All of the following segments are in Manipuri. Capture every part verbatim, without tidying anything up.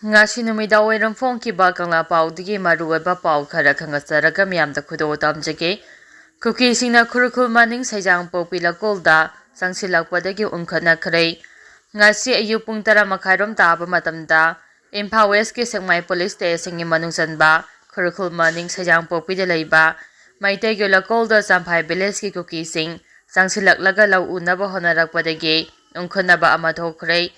ꯉꯁꯤ ꯅꯨꯃꯤꯗꯥꯡ ꯋꯥꯏꯔꯝ ꯐꯣꯡꯈꯤꯕ ꯀꯪꯂꯥ ꯄꯥꯎꯗꯒꯤ ꯃꯔꯨꯑꯣꯏꯕ ꯄꯥꯎ ꯈꯔ ꯈꯪꯍꯟꯖꯔꯒ ꯃꯤꯌꯥꯝꯗ ꯈꯨꯗꯣꯜ ꯇꯝꯖꯒꯦ꯫ ꯀꯨꯀꯤꯁꯤꯡꯅ ꯈꯨꯔꯈꯨꯜ ꯃꯅꯤꯡ ꯁꯩꯖꯥꯡꯄꯣꯛꯄꯤ ꯂꯀꯣꯜꯗ ꯆꯪꯁꯤꯜꯂꯛꯄꯗꯒꯤ ꯎꯪꯈꯠꯅꯈ꯭ꯔꯦ꯫ ꯉꯁꯤ ꯑꯌꯨꯛ ꯄꯨꯡ ꯇꯔꯥ ꯃꯈꯥꯏꯔꯣꯝ ꯇꯥꯕ ꯃꯇꯝꯗ ꯏꯝꯐꯥꯜ ꯋꯦꯁꯀꯤ ꯁꯦꯛꯃꯥꯏ ꯄꯨꯂꯤꯁ ꯁ꯭ꯇꯦꯁꯟꯒꯤ ꯃꯅꯨꯡ ꯆꯟꯕ ꯈꯨꯔꯈꯨꯜ ꯃꯅꯤꯡ ꯁꯩꯖꯥꯡꯄꯣꯛꯄꯤꯗ ꯂꯩꯕ ꯃꯩꯇꯩꯒꯤ ꯂꯀꯣꯜꯗ ꯆꯝꯐꯥꯏ ꯚꯤꯂꯦꯖꯀꯤ ꯀꯨꯀꯤꯁꯤꯡ ꯆꯪꯁꯤꯜꯂꯛꯂꯒ ꯂꯧ ꯎꯅꯕ ꯍꯣꯠꯅꯔꯛꯄꯗꯒꯤ ꯎꯪꯈꯠꯅꯕ ꯑꯃ ꯊꯣꯛꯈ꯭ꯔꯦ꯫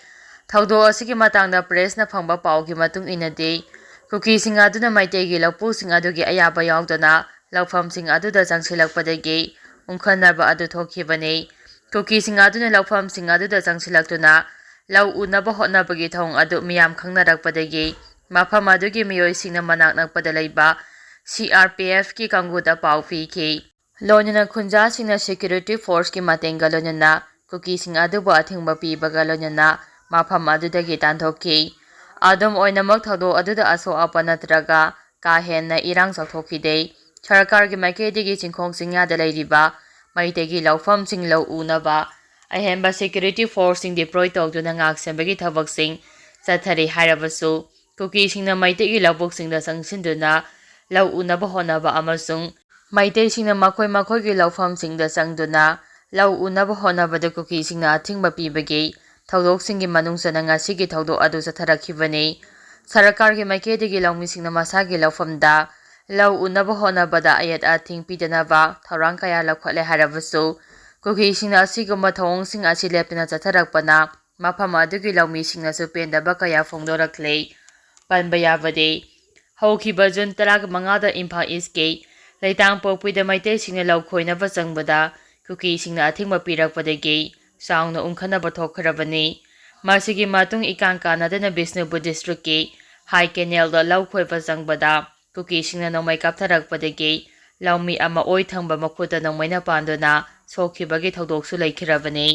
ꯊꯧꯗꯣꯛ ꯑꯁꯤꯒꯤ ꯃꯇꯥꯡꯗ ꯄ꯭ꯔꯦꯁꯅ ꯐꯪꯕ ꯄꯥꯎꯒꯤ ꯃꯇꯨꯡ ꯏꯟꯅꯗꯤ, ꯀꯨꯀꯤꯁꯤꯡ ꯑꯗꯨꯅ ꯃꯩꯇꯩꯒꯤ ꯂꯧꯄꯨꯁꯤꯡ ꯑꯗꯨꯒꯤ ꯑꯌꯥꯕ ꯌꯥꯎꯗꯅ ꯂꯧꯐꯝꯁꯤꯡ ꯑꯗꯨꯗ ꯆꯪꯁꯤꯜꯂꯛꯄꯗꯒꯤ ꯎꯪꯈꯠꯅꯕ ꯑꯗꯨ ꯊꯣꯛꯈꯤꯕꯅꯤ꯫ ꯀꯨꯀꯤꯁꯤꯡ ꯑꯗꯨꯅ ꯂꯧꯐꯝꯁꯤꯡ ꯑꯗꯨꯗ ꯆꯪꯁꯤꯜꯂꯛꯇꯨꯅ ꯂꯧ ꯎꯅꯕ ꯍꯣꯠꯅꯕꯒꯤ ꯊꯧꯑꯣꯡ ꯑꯗꯨ ꯃꯤꯌꯥꯝ ꯈꯪꯅꯔꯛꯄꯗꯒꯤ ꯃꯐꯝ ꯑꯗꯨꯒꯤ ꯃꯤꯑꯣꯏꯁꯤꯡꯅ ꯃꯅꯥꯛ ꯅꯛꯄꯗ ꯂꯩꯕ CRPFꯀꯤ ꯀꯥꯡꯕꯨꯗ ꯄꯥꯎ ꯄꯤꯈꯤ꯫ ꯂꯣꯏꯅꯅ ꯈꯨꯟꯖꯥꯁꯤꯡꯅ security forceꯀꯤ ꯃꯇꯦꯡꯒ ꯂꯣꯏꯅꯅ ꯀꯨꯀꯤꯁꯤꯡ ꯑꯗꯨꯕꯨ ꯑꯊꯤꯡꯕ ꯄꯤꯕꯒ ꯂꯣꯏꯅꯅ ꯃꯐꯝ ꯑꯗꯨꯗꯒꯤ ꯇꯥꯟꯊꯣꯛꯈꯤ꯫ ꯑꯗꯨꯝ ꯑꯣꯏꯅꯃꯛ, ꯊꯧꯗꯣꯛ ꯑꯗꯨꯗ ꯑꯁꯣꯛ ꯑꯄꯟ ꯅꯠꯇ꯭ꯔꯒ ꯀꯥ ꯍꯦꯟꯅ ꯏꯔꯥꯡ ꯆꯥꯎꯊꯣꯛꯈꯤꯗꯦ꯫ ꯁꯔꯀꯥꯔꯒꯤ ꯃꯥꯏꯀꯩꯗꯒꯤ ꯆꯤꯡꯈꯣꯡ ꯆꯤꯡꯌꯥꯗ ꯂꯩꯔꯤꯕ ꯃꯩꯇꯩꯒꯤ ꯂꯧꯐꯝꯁꯤꯡ ꯂꯧ ꯎꯅꯕ ꯑꯍꯦꯟꯕ security forceꯁꯤꯡ deploy ꯇꯧꯗꯨꯅ ꯉꯥꯛꯁꯦꯟꯕꯒꯤ ꯊꯕꯛꯁꯤꯡ ꯆꯠꯊꯔꯤ ꯍꯥꯏꯔꯕꯁꯨ, ꯀꯨꯀꯤꯁꯤꯡꯅ ꯃꯩꯇꯩꯒꯤ ꯂꯧꯕꯨꯛꯁꯤꯡꯗ ꯆꯪꯁꯤꯟꯗꯨꯅ ꯂꯧ ꯎꯅꯕ ꯍꯣꯠꯅꯕ ꯑꯃꯁꯨꯡ ꯃꯩꯇꯩꯁꯤꯡꯅ ꯃꯈꯣꯏ ꯃꯈꯣꯏꯒꯤ ꯂꯧꯐꯝꯁꯤꯡꯗ ꯆꯪꯗꯨꯅ ꯂꯧ ꯎꯅꯕ ꯍꯣꯠꯅꯕꯗ ꯀꯨꯀꯤꯁꯤꯡꯅ ꯑꯊꯤꯡꯕ ꯄꯤꯕꯒꯤ ꯊꯧꯗꯣꯛꯁꯤꯡꯒꯤ ꯃꯅꯨꯡ ꯆꯟꯅ ꯉꯁꯤꯒꯤ ꯊꯧꯗꯣꯛ ꯑꯗꯨ ꯆꯠꯊꯔꯛꯈꯤꯕꯅꯤ꯫ ꯁꯔꯀꯥꯔꯒꯤ ꯃꯥꯏꯀꯩꯗꯒꯤ ꯂꯧꯃꯤꯁꯤꯡꯅ ꯃꯁꯥꯒꯤ ꯂꯧꯐꯝꯗ ꯂꯧ ꯎꯅꯕ ꯍꯣꯠꯅꯕꯗ ꯑꯌꯦꯠ ꯑꯊꯤꯡ ꯄꯤꯗꯅꯕ ꯊꯧꯔꯥꯡ ꯀꯌꯥ ꯂꯧꯈꯠꯂꯦ ꯍꯥꯏꯔꯕꯁꯨ, ꯀꯨꯀꯤꯁꯤꯡꯅ ꯑꯁꯤꯒꯨꯝꯕ ꯊꯧꯑꯣꯡꯁꯤꯡ ꯑꯁꯤ ꯂꯦꯞꯇꯅ ꯆꯠꯊꯔꯛꯄꯅ ꯃꯐꯝ ꯑꯗꯨꯒꯤ ꯂꯧꯃꯤꯁꯤꯡꯅꯁꯨ ꯄꯦꯟꯗꯕ ꯀꯌꯥ ꯐꯣꯡꯗꯣꯔꯛꯂꯦ꯫ ꯄꯟꯕ ꯌꯥꯕꯗꯤ, ꯍꯧꯈꯤꯕ ꯖꯨꯟ ꯇꯔꯥꯃꯉꯥꯗ ꯏꯝꯐꯥꯜ ꯏꯁꯀꯤ ꯂꯩꯇꯥꯡꯄꯣꯛꯄꯤꯗ ꯃꯩꯇꯩꯁꯤꯡꯅ ꯂꯧ ꯈꯣꯏꯅꯕ ꯆꯪꯕꯗ ꯀꯨꯀꯤꯁꯤꯡꯅ ꯑꯊꯤꯡꯕ ꯄꯤꯔꯛꯄꯗꯒꯤ ꯆꯥꯎꯅ ꯎꯪꯈꯠꯅꯕ ꯊꯣꯛꯈ꯭ꯔꯕꯅꯤ꯫ ꯃꯁꯤꯒꯤ ꯃꯇꯨꯡ ꯏꯀꯥꯟ ꯀꯥꯟꯅꯗꯅ ꯕꯤꯁꯅꯨꯄꯨꯔ ꯗꯤꯁꯇ꯭ꯔꯤꯛꯀꯤ ꯍꯥꯏ ꯀꯦꯅꯦꯜꯗ ꯂꯧ ꯈꯣꯏꯕ ꯆꯪꯕꯗ ꯀꯨꯀꯤꯁꯤꯡꯅ ꯅꯣꯡꯃꯩ ꯀꯥꯞꯊꯔꯛꯄꯗꯒꯤ ꯂꯧꯃꯤ ꯑꯃ ꯑꯣꯏ ꯊꯪꯕ ꯃꯈꯨꯠꯇ ꯅꯣꯡꯃꯩꯅ ꯄꯥꯟꯗꯨꯅ ꯁꯣꯛꯈꯤꯕꯒꯤ ꯊꯧꯗꯣꯛꯁꯨ ꯂꯩꯈꯤꯔꯕꯅꯤ꯫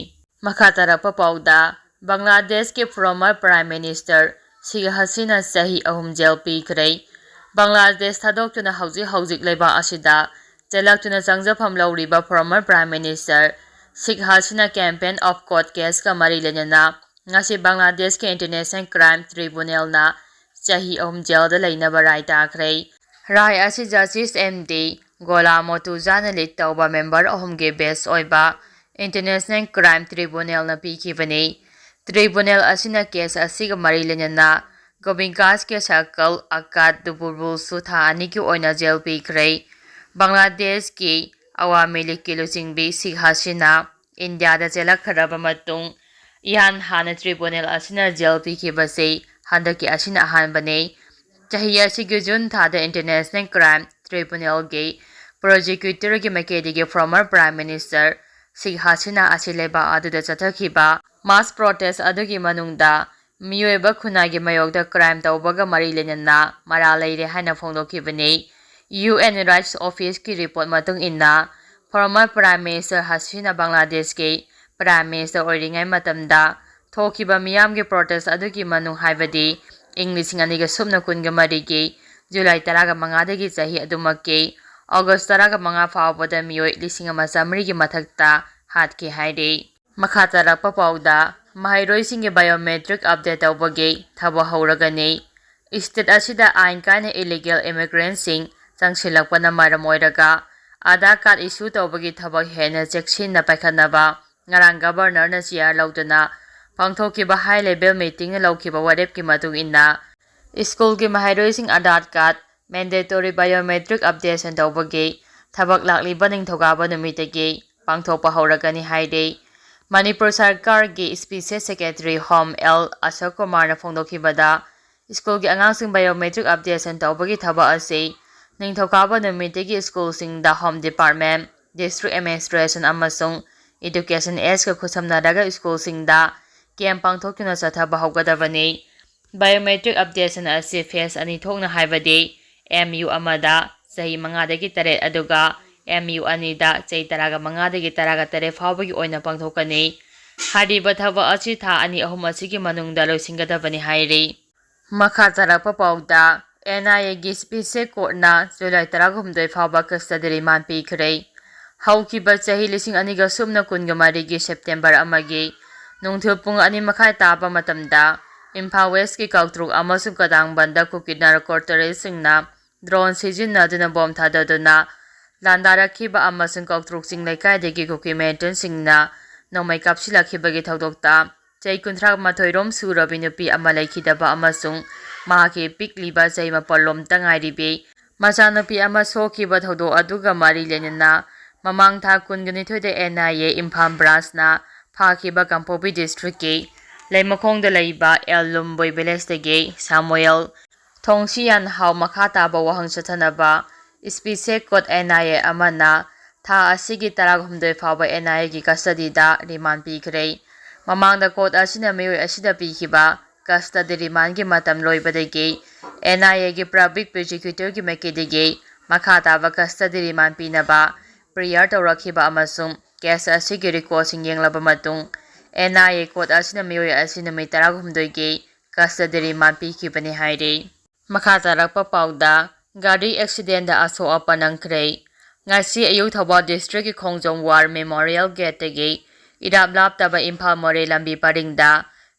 ꯃꯈꯥ ꯇꯥꯔꯛꯄ ꯄꯥꯎꯗ, ꯕꯪꯒ꯭ꯂꯥꯗꯦꯁꯀꯤ former Prime Minister ꯁꯦꯈ ꯍꯁꯤꯅꯥ ꯆꯍꯤ ꯑꯍꯨꯝ ꯖꯦꯜ ꯄꯤꯈ꯭ꯔꯦ꯫ ꯕꯪꯒ꯭ꯂꯥꯗꯦꯁ ꯊꯥꯗꯣꯛꯇꯨꯅ ꯍꯧꯖꯤꯛ ꯍꯧꯖꯤꯛ ꯂꯩꯕꯥꯛ ꯑꯁꯤꯗ ꯆꯦꯜꯂꯛꯇꯨꯅ ꯆꯪꯖꯐꯝ ꯂꯧꯔꯤꯕ former Prime Minister Sheikh Hasina campaign of court caseꯀ ꯃꯔꯤ ꯂꯩꯅꯅ ꯉꯁꯤ ꯕꯪꯒ꯭ꯂꯥꯗꯦꯁꯀꯤ ꯏꯟꯇꯔꯅꯦꯁꯅꯦꯜ ꯀ꯭ꯔꯥꯏꯝ ꯇ꯭ꯔꯤꯕꯨꯅꯦꯜꯅ ꯆꯍꯤ ꯑꯍꯨꯝ ꯖꯦꯜꯗ ꯂꯩꯅꯕ ꯔꯥꯏ ꯇꯥꯈ꯭ꯔꯦ꯫ ꯔꯥꯏ ꯑꯁꯤ ꯖꯁꯇꯤꯁ ꯑꯦꯝ ꯗꯤ ꯒꯣꯂꯥ ꯃꯣꯇꯨꯖꯥꯅ ꯂꯤꯗ ꯇꯧꯕ ꯃꯦꯝꯕꯔ ꯑꯍꯨꯝꯒꯤ ꯕꯦꯟꯆ ꯑꯣꯏꯕ ꯏꯟꯇꯔꯅꯦꯁꯅꯦꯜ ꯀ꯭ꯔꯥꯏꯝ ꯇ꯭ꯔꯤꯕꯨꯅꯦꯜꯅ ꯄꯤꯈꯤꯕꯅꯤ꯫ ꯇ꯭ꯔꯤꯕꯨꯅꯦꯜ ꯑꯁꯤꯅ ꯀꯦꯁ ꯑꯁꯤꯒ ꯃꯔꯤ ꯂꯩꯅꯅ ꯒꯣꯕꯤꯟꯀꯥꯁꯀꯤ ꯁꯔꯀꯜ ꯑꯀꯥꯠ ꯗꯨꯕꯨꯔꯕꯨꯜꯁꯨ ꯊꯥ ꯑꯅꯤꯒꯤ ꯑꯣꯏꯅ ꯖꯦꯜ ꯄꯤꯈ꯭ꯔꯦ꯫ ꯕꯪꯒ꯭ꯂꯥꯗꯦꯁꯀꯤ ꯑꯋꯥꯃꯤ ꯂꯤꯒꯀꯤ ꯂꯨꯆꯤꯡꯕꯤ ꯁꯤꯈ ꯍꯁꯤꯅꯥ ꯏꯟꯗꯤꯌꯥꯗ ꯆꯦꯜꯂꯛꯈ꯭ꯔꯕ ꯃꯇꯨꯡ, ꯏꯍꯥꯟ ꯍꯥꯟꯅ ꯇ꯭ꯔꯤꯕꯨꯅꯦꯜ ꯑꯁꯤꯅ ꯖꯦꯜ ꯄꯤꯈꯤꯕꯁꯤ ꯍꯟꯗꯛꯀꯤ ꯑꯁꯤꯅ ꯑꯍꯥꯟꯕꯅꯤ꯫ ꯆꯍꯤ ꯑꯁꯤꯒꯤ ꯖꯨꯟ ꯊꯥꯗ ꯏꯟꯇꯔꯅꯦꯁꯅꯦꯜ ꯀ꯭ꯔꯥꯏꯝ ꯇ꯭ꯔꯤꯕꯨꯅꯦꯜꯒꯤ ꯄ꯭ꯔꯣꯁꯤꯀ꯭ꯌꯨꯇꯔꯒꯤ ꯃꯥꯏꯀꯩꯗꯒꯤ former prime minister Sikh Hasina ꯑꯁꯤ ꯂꯩꯕꯥꯛ ꯑꯗꯨꯗ ꯆꯠꯊꯈꯤꯕ ꯃꯥꯁ ꯄ꯭ꯔꯣꯇꯦꯁ ꯑꯗꯨꯒꯤ ꯃꯅꯨꯡꯗ ꯃꯤꯑꯣꯏꯕ ꯈꯨꯟꯅꯥꯏꯒꯤ ꯃꯥꯌꯣꯛꯇ ꯀ꯭ꯔꯥꯏꯝ ꯇꯧꯕꯒ ꯃꯔꯤ ꯂꯩꯅꯅ ꯃꯔꯥꯜ ꯂꯩꯔꯦ ꯍꯥꯏꯅ ꯐꯣꯡꯗꯣꯛꯈꯤꯕꯅꯤ꯫ ꯌꯨ ꯑꯦꯟ ꯔꯥꯏꯠꯁ ꯑꯣꯐꯤꯁꯀꯤ ꯔꯤꯄꯣꯔꯠ ꯃꯇꯨꯡ ꯏꯟꯅ, ꯐꯣꯔꯃꯔ ꯄ꯭ꯔꯥꯏꯝ ꯃꯤꯅꯤꯁꯇꯔ ꯍꯁꯤꯅꯥ ꯕꯪꯒ꯭ꯂꯥꯗꯦꯁꯀꯤ ꯄ꯭ꯔꯥꯏꯝ ꯃꯤꯅꯤꯁꯇꯔ ꯑꯣꯏꯔꯤꯉꯩ ꯃꯇꯝꯗ ꯊꯣꯛꯈꯤꯕ ꯃꯤꯌꯥꯝꯒꯤ ꯄ꯭ꯔꯣꯇꯦꯁ ꯑꯗꯨꯒꯤ ꯃꯅꯨꯡ, ꯍꯥꯏꯕꯗꯤ ꯏꯪ ꯂꯤꯁꯤꯡ ꯑꯅꯤꯒ ꯁꯨꯞꯅ ꯀꯨꯟꯒ ꯃꯔꯤꯒꯤ ꯖꯨꯂꯥꯏ ꯇꯔꯥꯒ ꯃꯉꯥꯗꯒꯤ ꯆꯍꯤ ꯑꯗꯨꯃꯛꯀꯤ ꯑꯣꯒꯁ ꯇꯔꯥꯒ ꯃꯉꯥ ꯐꯥꯎꯕꯗ ꯃꯤꯑꯣꯏ ꯂꯤꯁꯤꯡ ꯑꯃ ꯆꯥꯃꯔꯤꯒꯤ ꯃꯊꯛꯇ ꯍꯥꯠꯈꯤ ꯍꯥꯏꯔꯤ꯫ ꯃꯈꯥ ꯇꯥꯔꯛꯄ ꯄꯥꯎꯗ, ꯃꯍꯩꯔꯣꯏꯁꯤꯡꯒꯤ ꯕꯥꯏꯑꯣꯃꯦꯇ꯭ꯔꯤꯛ ꯑꯞꯗꯦꯠ ꯇꯧꯕꯒꯤ ꯊꯕꯛ ꯍꯧꯔꯒꯅꯤ꯫ ꯁ꯭ꯇꯦꯠ ꯑꯁꯤꯗ ꯑꯥꯏꯟ ꯀꯥꯏꯅ ꯏꯂꯤꯒꯦꯜ ꯏꯃꯤꯒ꯭ꯔꯦꯟꯠꯁꯤꯡ ꯆꯪꯁꯤꯜꯂꯛꯄꯅ ꯃꯔꯝ ꯑꯣꯏꯔꯒ ꯑꯥꯙꯥꯔ ꯀꯥꯔꯗ ꯏꯁꯨ ꯇꯧꯕꯒꯤ ꯊꯕꯛ ꯍꯦꯟꯅ ꯆꯦꯛꯁꯤꯟꯅ ꯄꯥꯏꯈꯠꯅꯕ ꯉꯔꯥꯡ ꯒꯕꯔꯅꯔꯅ ꯆꯤꯌꯥꯔ ꯂꯧꯗꯨꯅ ꯄꯥꯡꯊꯣꯛꯈꯤꯕ ꯍꯥꯏ ꯂꯦꯚꯦꯜ ꯃꯤꯇꯤꯡꯅ ꯂꯧꯈꯤꯕ ꯋꯥꯔꯦꯞꯀꯤ ꯃꯇꯨꯡ ꯏꯟꯅ, ꯁ꯭ꯀꯨꯜꯒꯤ ꯃꯍꯩꯔꯣꯏꯁꯤꯡ ꯑꯥꯙꯥꯔ ꯀꯥꯔꯗ ꯃꯦꯟꯗꯦꯇꯣꯔꯤ ꯕꯥꯏꯑꯣꯃꯦꯇ꯭ꯔꯤꯛ ꯑꯞꯗꯦꯁꯟ ꯇꯧꯕꯒꯤ ꯊꯕꯛ ꯂꯥꯛꯂꯤꯕ ꯅꯤꯡꯊꯧꯀꯥꯕ ꯅꯨꯃꯤꯠꯇꯒꯤ ꯄꯥꯡꯊꯣꯛꯄ ꯍꯧꯔꯒꯅꯤ ꯍꯥꯏꯔꯤ꯫ ꯃꯅꯤꯄꯨꯔ ꯁꯔꯀꯥꯔꯒꯤ ꯁ꯭ꯄꯤꯁꯦꯁ ꯁꯦꯀ꯭ꯔꯦꯇꯔꯤ ꯍꯣꯝ ꯑꯦꯜ ꯑꯁꯣꯛ ꯀꯨꯃꯥꯔꯅ ꯐꯣꯡꯗꯣꯛꯈꯤꯕꯗ, ꯁ꯭ꯀꯨꯜꯒꯤ ꯑꯉꯥꯡꯁꯤꯡ ꯕꯥꯏꯑꯣꯃꯦꯇ꯭ꯔꯤꯛ ꯑꯞꯗꯦꯁꯟ ꯇꯧꯕꯒꯤ ꯊꯕꯛ ꯑꯁꯤ ꯅꯤꯡꯊꯧꯀꯥꯕ ꯅꯨꯃꯤꯠꯇꯒꯤ ꯁ꯭ꯀꯨꯜꯁꯤꯡꯗ ꯍꯣꯝ ꯗꯤꯄꯥꯔꯠꯃꯦꯟꯠ, ꯗꯤꯁꯇ꯭ꯔꯤꯛ ꯑꯦꯗꯃꯤꯅꯤꯁꯇ꯭ꯔꯦꯁꯟ ꯑꯃꯁꯨꯡ ꯏꯗꯨꯀꯦꯁꯟ ꯑꯦꯖꯀ ꯈꯨꯠꯁꯝꯅꯔꯒ ꯁ꯭ꯀꯨꯜꯁꯤꯡꯗ ꯀꯦꯝꯞ ꯄꯥꯡꯊꯣꯛꯇꯨꯅ ꯆꯠꯊꯕ ꯍꯧꯒꯗꯕꯅꯤ꯫ ꯕꯥꯏꯑꯣꯃꯦꯇ꯭ꯔꯤꯛ ꯑꯞꯗꯦꯁꯟ ꯑꯁꯤ ꯐꯦꯖ ꯑꯅꯤ ꯊꯣꯛꯅ, ꯍꯥꯏꯕꯗꯤ ꯑꯦꯝ ꯌꯨ ꯑꯃꯗ ꯆꯍꯤ ꯃꯉꯥꯗꯒꯤ ꯇꯔꯦꯠ ꯑꯗꯨꯒ ꯑꯦꯝ ꯌꯨ ꯑꯅꯤꯗ ꯆꯍꯤ ꯇꯔꯥꯒ ꯃꯉꯥꯗꯒꯤ ꯇꯔꯥꯒ ꯇꯔꯦꯠ ꯐꯥꯎꯕꯒꯤ ꯑꯣꯏꯅ ꯄꯥꯡꯊꯣꯛꯀꯅꯤ꯫ ꯍꯥꯏꯔꯤꯕ ꯊꯕꯛ ꯑꯁꯤ ꯊꯥ ꯑꯅꯤ ꯑꯍꯨꯝ ꯑꯁꯤꯒꯤ ꯃꯅꯨꯡꯗ ꯂꯣꯏꯁꯤꯟꯒꯗꯕꯅꯤ ꯍꯥꯏꯔꯤ꯫ ꯃꯈꯥ ꯇꯥꯔꯛꯄ ꯄꯥꯎꯗ, ꯑꯦꯟ ꯑꯥꯏ ꯑꯦꯒꯤ ꯁ꯭ꯄꯤꯁꯦꯁ ꯀꯣꯔꯠꯅ ꯖꯨꯂꯥꯏ ꯇꯔꯥꯍꯨꯝꯗꯣꯏ ꯐꯥꯎꯕ ꯀꯁꯇꯗꯤ ꯔꯤꯃꯥꯟ ꯄꯤꯈ꯭ꯔꯦ꯫ ꯍꯧꯈꯤꯕ ꯆꯍꯤ ꯂꯤꯁꯤꯡ ꯑꯅꯤꯒ ꯁꯨꯞꯅ ꯀꯨꯟꯒ ꯃꯔꯤꯒꯤ ꯁꯦꯞꯇꯦꯝꯕꯔ ꯑꯃꯒꯤ ꯅꯨꯡꯊꯤꯜ ꯄꯨꯡ ꯑꯅꯤ ꯃꯈꯥꯏ ꯇꯥꯕ ꯃꯇꯝꯗ ꯏꯝꯐꯥꯜ ꯋꯦꯁꯀꯤ ꯀꯥꯎꯇ꯭ꯔꯨꯛ ꯑꯃꯁꯨꯡ ꯀꯗꯥꯡꯕꯟꯗ ꯀꯨꯀꯤ ꯅꯥꯔꯀꯣ ꯇꯦꯔꯣꯔꯤꯁ꯭ꯠꯁꯤꯡꯅ ꯗ꯭ꯔꯣꯟ ꯁꯤꯖꯤꯟꯅꯗꯨꯅ ꯕꯣꯝ ꯊꯥꯗꯗꯨꯅ ꯂꯥꯟꯗꯥꯔꯛꯈꯤꯕ ꯑꯃꯁꯨꯡ ꯀꯥꯎꯇ꯭ꯔꯨꯛ ꯆꯤꯡ ꯂꯩꯀꯥꯏꯗꯒꯤ ꯀꯨꯀꯤ ꯃꯤꯂꯤꯇꯦꯟꯠꯁꯤꯡꯅ ꯅꯣꯡꯃꯩ ꯀꯥꯞꯁꯤꯜꯂꯛꯈꯤꯕꯒꯤ ꯊꯧꯗꯣꯛꯇ ꯆꯍꯤ ꯀꯨꯟꯊ꯭ꯔꯥ ꯃꯥꯊꯣꯏ ꯔꯣꯝ ꯁꯨꯔꯕꯤ ꯅꯨꯄꯤ ꯑꯃ ꯂꯩꯈꯤꯗꯕ ꯑꯃꯁꯨꯡ ꯃꯍꯥꯛꯀꯤ ꯄꯤꯛꯂꯤꯕ ꯆꯍꯤ ꯃꯥꯄꯜ ꯂꯣꯝꯇ ꯉꯥꯏꯔꯤꯕꯤ ꯃꯆꯥꯅꯨꯄꯤ ꯑꯃ ꯁꯣꯛꯈꯤꯕ ꯊꯧꯗꯣꯛ ꯑꯗꯨꯒ ꯃꯔꯤ ꯂꯩꯅꯅ ꯃꯃꯥꯡ ꯊꯥ ꯀꯨꯟꯒ ꯅꯤꯊꯣꯏꯗ ꯑꯦꯟ ꯑꯥꯏ ꯑꯦ ꯏꯝꯐꯥꯜ ꯕ꯭ꯔꯥꯟꯁꯅ ꯐꯥꯈꯤꯕ ꯀꯥꯡꯄꯣꯛꯄꯤ ꯗꯤꯁꯇ꯭ꯔꯤꯛꯀꯤ ꯂꯩꯃꯈꯣꯡꯗ ꯂꯩꯕ ꯑꯦꯜ ꯂꯨꯝꯕꯣꯏ ꯚꯤꯂꯦꯖꯇꯒꯤ ꯁꯥꯃꯨꯑꯦꯜ ꯊꯣꯡꯁꯤꯌꯥꯟ ꯍꯥꯎ ꯃꯈꯥ ꯇꯥꯕ ꯋꯥꯍꯪ ꯆꯠꯊꯅꯕ ꯏꯁꯄꯤꯁꯦꯛ ꯀꯣꯔꯠ ꯑꯦꯟ ꯑꯥꯏ ꯑꯦ ꯑꯃꯅ ꯊꯥ ꯑꯁꯤꯒꯤ ꯇꯔꯥꯍꯨꯝꯗꯣꯏ ꯐꯥꯎꯕ ꯑꯦꯟ ꯑꯥꯏ ꯑꯦꯒꯤ ꯀꯁꯇꯗꯤꯗ ꯔꯤꯃꯥꯟ ꯄꯤꯈ꯭ꯔꯦ꯫ ꯃꯃꯥꯡꯗ ꯀꯣꯔꯠ ꯑꯁꯤꯅ ꯃꯤꯑꯣꯏ ꯑꯁꯤꯗ ꯄꯤꯈꯤꯕ ꯀꯁꯇꯗꯤ ꯔꯤꯃꯥꯟꯒꯤ ꯃꯇꯝ ꯂꯣꯏꯕꯗꯒꯤ ꯑꯦꯟ ꯑꯥꯏ ꯑꯦꯒꯤ ꯄꯕ꯭ꯂꯤꯛ ꯄ꯭ꯔꯣꯁꯤꯀ꯭ꯌꯨꯇꯔꯒꯤ ꯃꯥꯏꯀꯩꯗꯒꯤ ꯃꯈꯥ ꯇꯥꯕ ꯀꯁꯇꯗꯤ ꯔꯤꯃꯥꯟ ꯄꯤꯅꯕ ꯄ꯭ꯔꯦꯌꯔ ꯇꯧꯔꯛꯈꯤꯕ ꯑꯃꯁꯨꯡ ꯀꯦꯁ ꯑꯁꯤꯒꯤ ꯔꯦꯀꯣꯔꯗꯁꯤꯡ ꯌꯦꯡꯂꯕ ꯃꯇꯨꯡ ꯑꯦꯟ ꯑꯥꯏ ꯑꯦ ꯀꯣꯔꯠ ꯑꯁꯤꯅ ꯃꯤꯑꯣꯏ ꯑꯁꯤ ꯅꯨꯃꯤꯠ ꯇꯔꯥꯍꯨꯝꯗꯣꯏꯒꯤ ꯀꯁꯇꯗꯤ ꯔꯤꯃꯥꯟ ꯄꯤꯈꯤꯕꯅꯤ ꯍꯥꯏꯔꯤ꯫ ꯃꯈꯥ ꯇꯥꯔꯛꯄ ꯄꯥꯎꯗ, ꯒꯥꯔꯤ ꯑꯦꯛꯁꯤꯗꯦꯟꯗ ꯑꯁꯣꯛ ꯑꯄꯟ ꯅꯪꯈ꯭ꯔꯦ꯫ ꯉꯁꯤ ꯑꯌꯨꯛ ꯊꯧꯕꯥꯜ ꯗꯤꯁꯇ꯭ꯔꯤꯛꯀꯤ ꯈꯣꯡꯖꯣꯝ ꯋꯥꯔ ꯃꯦꯃꯣꯔꯤꯌꯦꯜ ꯒꯦꯠꯇꯒꯤ ꯏꯔꯥꯞ ꯂꯥꯞꯇꯕ ꯏꯝꯐꯥꯜ ꯃꯣꯔꯦ ꯂꯝꯕꯤ ꯄꯔꯤꯡꯗ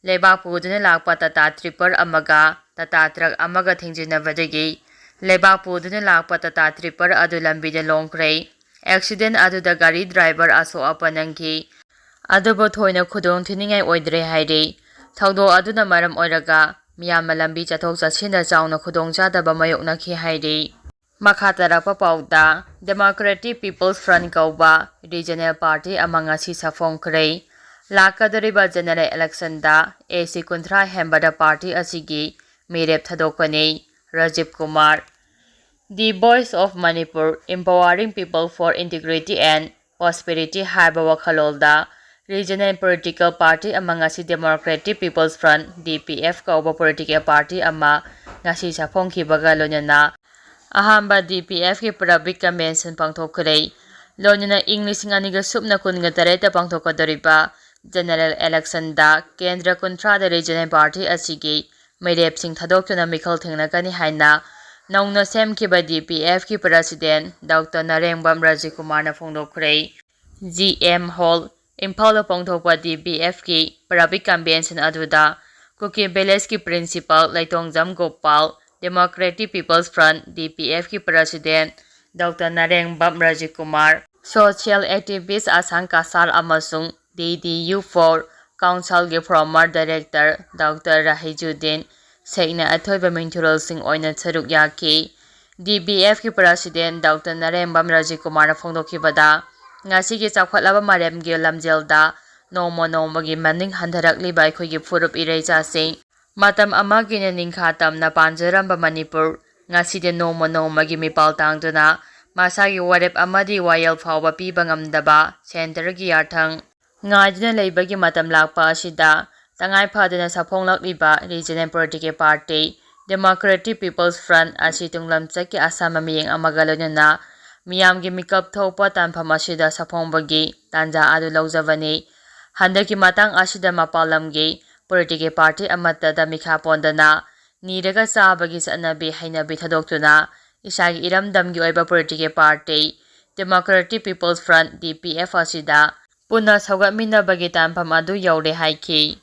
ꯂꯩꯕꯥꯛ ꯄꯨꯗꯨꯅ ꯂꯥꯛꯄ ꯇꯥꯇꯥ ꯇ꯭ꯔꯤꯄꯔ ꯑꯃꯒ ꯇꯥꯇꯥ ꯇ꯭ꯔꯛ ꯑꯃꯒ ꯊꯦꯡꯖꯤꯟꯅꯕꯗꯒꯤ ꯂꯩꯕꯥꯛ ꯄꯨꯗꯨꯅ ꯂꯥꯛꯄ ꯇꯥꯇꯥ ꯇ꯭ꯔꯤꯄꯔ ꯑꯗꯨ ꯂꯝꯕꯤꯗ ꯂꯣꯡꯈ꯭ꯔꯦ꯫ ꯑꯦꯛꯁꯤꯗꯦꯟ ꯑꯗꯨꯗ ꯒꯥꯔꯤ ꯗ꯭ꯔꯥꯏꯚꯔ ꯑꯁꯣꯛ ꯑꯄꯟ ꯅꯪꯈꯤ꯫ ꯑꯗꯨꯕꯨ ꯊꯣꯏꯅ ꯈꯨꯗꯣꯡ ꯊꯤꯅꯤꯡꯉꯥꯏ ꯑꯣꯏꯗ꯭ꯔꯦ ꯍꯥꯏꯔꯤ꯫ ꯊꯧꯗꯣꯛ ꯑꯗꯨꯅ ꯃꯔꯝ ꯑꯣꯏꯔꯒ ꯃꯤꯌꯥꯝꯅ ꯂꯝꯕꯤ ꯆꯠꯊꯣꯛ ꯆꯠꯁꯤꯟꯗ ꯆꯥꯎꯅ ꯈꯨꯗꯣꯡꯆꯥꯗꯕ ꯃꯥꯌꯣꯛꯅꯈꯤ ꯍꯥꯏꯔꯤ꯫ ꯃꯈꯥ ꯇꯥꯔꯛꯄ ꯄꯥꯎꯗ, Democratic People's Front ꯀꯧꯕ ꯔꯤꯖꯅꯦꯜ ꯄꯥꯔꯇꯤ ꯑꯃ ꯉꯁꯤ ꯁꯥꯐꯣꯡꯈ꯭ꯔꯦ꯫ ꯂꯥꯛꯀꯗꯧꯔꯤꯕ ꯖꯦꯅꯦꯔꯦꯜ ꯏꯂꯦꯛꯁꯟꯗ ꯑꯦ ꯁꯤ ꯀꯨꯟꯊ꯭ꯔꯥ ꯍꯦꯟꯕꯗ ꯄꯥꯔꯇꯤ ꯑꯁꯤꯒꯤ ꯃꯤꯔꯦꯞ ꯊꯥꯗꯣꯛꯀꯅꯤ꯫ Rajiv Kumar. The Voice of Manipur, Empowering People for Integrity and Prosperity ꯍꯥꯏꯕ ꯋꯥꯈꯜꯂꯣꯟꯗ ꯔꯤꯖꯅꯦꯜ ꯄꯣꯂꯤꯇꯤꯀꯦꯜ ꯄꯥꯔꯇꯤ ꯑꯃ ꯉꯁꯤ Democratic People's Front, ꯗꯤ ꯄꯤ ꯑꯦꯐ ꯀꯧꯕ ꯄꯣꯂꯤꯇꯤꯀꯦꯜ ꯄꯥꯔꯇꯤ ꯑꯃ ꯉꯁꯤ ꯁꯥꯐꯣꯡꯈꯤꯕꯒ ꯂꯣꯏꯅꯅ ꯑꯍꯥꯟꯕ ꯗꯤ ꯄꯤ ꯑꯦꯐꯀꯤ ꯄꯕ꯭ꯂꯤꯛ ꯀꯟꯚꯦꯟꯁꯟ ꯄꯥꯡꯊꯣꯛꯈ꯭ꯔꯦ꯫ ꯂꯣꯏꯅꯅ ꯏꯪ ꯂꯤꯁꯤꯡ ꯑꯅꯤꯒ ꯁꯨꯞꯅ ꯀꯨꯟꯒ ꯇꯔꯦꯠꯇ ꯄꯥꯡꯊꯣꯛꯀꯗꯧꯔꯤꯕ ꯖꯦꯅꯦꯔꯦꯜ ꯏꯂꯦꯛꯁꯟꯗ ꯀꯦꯟꯗ꯭ꯔ ꯀꯨꯟꯊ꯭ꯔꯥꯗ ꯔꯤꯖꯅꯦꯜ ꯄꯥꯔꯇꯤ ꯑꯁꯤꯒꯤ ꯃꯤꯔꯦꯞꯁꯤꯡ ꯊꯥꯗꯣꯛꯇꯨꯅ ꯃꯤꯈꯜ ꯊꯦꯡꯅꯒꯅꯤ ꯍꯥꯏꯅ ꯅꯧꯅ ꯁꯦꯝꯈꯤꯕ ꯗꯤ ꯄꯤ ꯑꯦꯐꯀꯤ ꯄ꯭ꯔꯁꯤꯗꯦꯟ ꯗꯣꯛꯇꯔ ꯅꯔꯦꯡꯕꯝ ꯔꯥꯖꯤꯀꯨꯃꯥꯔꯅ ꯐꯣꯡꯗꯣꯛꯈ꯭ꯔꯦ꯫ ꯖꯤ ꯑꯦꯝ ꯍꯣꯜ, ꯏꯝꯐꯥꯜꯗ ꯄꯥꯡꯊꯣꯛꯄ ꯗꯤ ꯕꯤ ꯑꯦꯐꯀꯤ ꯄꯕ꯭ꯂꯤꯛ ꯀꯟꯚꯦꯟꯁꯟ ꯑꯗꯨꯗ ꯀꯨꯀꯤ ꯚꯤꯂꯦꯖꯀꯤ principal Leitongjam Gopal, democratic people's front, D P ꯑꯦꯐꯀꯤ president doctor Narengbam Rajikumar, social activist Asang Kasar ꯑꯃꯁꯨꯡ ꯗꯤ ꯗꯤ ꯌꯨ ꯐꯣꯔ ꯀꯥꯎꯟꯁꯤꯜꯒꯤ ꯐꯣꯔꯃꯔ ꯗꯥꯏꯔꯦꯛꯇꯔ ꯗꯣꯛꯇꯔ ꯔꯥꯍꯤꯖꯨꯗꯤꯟ ꯁꯦꯈꯅ ꯑꯊꯣꯏꯕ ꯃꯤꯡꯊꯣꯜꯁꯤꯡ ꯑꯣꯏꯅ ꯁꯔꯨꯛ ꯌꯥꯈꯤ꯫ ꯗꯤ ꯕꯤ ꯑꯦꯐꯀꯤ ꯄ꯭ꯔꯁꯤꯗꯦꯟꯠ ꯗꯣꯛꯇꯔ ꯅꯔꯦꯡꯕꯝ ꯔꯥꯖꯤꯀꯨꯃꯥꯔꯅ ꯐꯣꯡꯗꯣꯛꯈꯤꯕꯗ, ꯉꯁꯤꯒꯤ ꯆꯥꯎꯈꯠꯂꯕ ꯃꯥꯂꯦꯝꯒꯤ ꯂꯝꯖꯦꯜꯗ ꯅꯣꯡꯃ ꯅꯣꯡꯃꯒꯤ ꯃꯅꯤꯡ ꯍꯟꯊꯔꯛꯂꯤꯕ ꯑꯩꯈꯣꯏꯒꯤ ꯐꯨꯔꯨꯞ ꯏꯔꯩꯆꯥꯁꯤꯡ, ꯃꯇꯝ ꯑꯃꯒꯤꯅ ꯅꯤꯡꯈꯥ ꯇꯝꯅ ꯄꯥꯟꯖꯔꯝꯕ ꯃꯅꯤꯄꯨꯔ, ꯉꯁꯤꯗꯤ ꯅꯣꯡꯃ ꯅꯣꯡꯃꯒꯤ ꯃꯤꯄꯥꯜ ꯇꯥꯡꯗꯨꯅ ꯃꯁꯥꯒꯤ ꯋꯥꯔꯦꯞ ꯑꯃꯗꯤ ꯋꯥꯌꯦꯜ ꯐꯥꯎꯕ ꯄꯤꯕ ꯉꯝꯗꯕ ꯁꯦꯟꯇꯔꯒꯤ ꯌꯥꯊꯪ ꯉꯥꯏꯗꯨꯅ ꯂꯩꯕꯒꯤ ꯃꯇꯝ ꯂꯥꯛꯄ ꯑꯁꯤꯗ, ꯇꯉꯥꯏ ꯐꯗꯅ ꯁꯥꯐꯣꯡꯂꯛꯂꯤꯕ regional political party democratic people's front ꯑꯁꯤ ꯇꯨꯡꯂꯝꯆꯠꯀꯤ ꯑꯁꯥꯟꯕ ꯃꯤꯠꯌꯦꯡ ꯑꯃꯒ ꯂꯣꯏꯅꯅ ꯃꯤꯌꯥꯝꯒꯤ ꯃꯤꯀꯞ ꯊꯣꯛꯄ ꯇꯥꯟꯐꯝ ꯑꯁꯤꯗ ꯁꯥꯐꯣꯡꯕꯒꯤ ꯇꯥꯟꯖꯥ ꯑꯗꯨ ꯂꯧꯖꯕꯅꯤ꯫ ꯍꯟꯗꯛꯀꯤ ꯃꯇꯥꯡ ꯑꯁꯤꯗ ꯃꯄꯥꯟ ꯂꯝꯒꯤ ꯄꯣꯂꯤꯇꯤꯀꯦꯜ ꯄꯥꯔꯇꯤ ꯑꯃꯠꯇꯗ ꯃꯤꯈꯥ ꯄꯣꯟꯗꯅ ꯅꯤꯔꯒ ꯆꯥꯕꯒꯤ ꯆꯠꯅꯕꯤ ꯍꯩꯅꯕꯤ ꯊꯥꯗꯣꯛꯇꯨꯅ, ꯏꯁꯥꯒꯤ ꯏꯔꯝꯗꯝꯒꯤ ꯑꯣꯏꯕ political party democratic people's front, D P F, ꯑꯁꯤꯗ ꯄꯨꯟꯅ ꯁꯧꯒꯠꯃꯤꯟꯅꯕꯒꯤ ꯇꯥꯟꯐꯝ ꯑꯗꯨ ꯌꯧꯔꯦ ꯍꯥꯏꯈꯤ꯫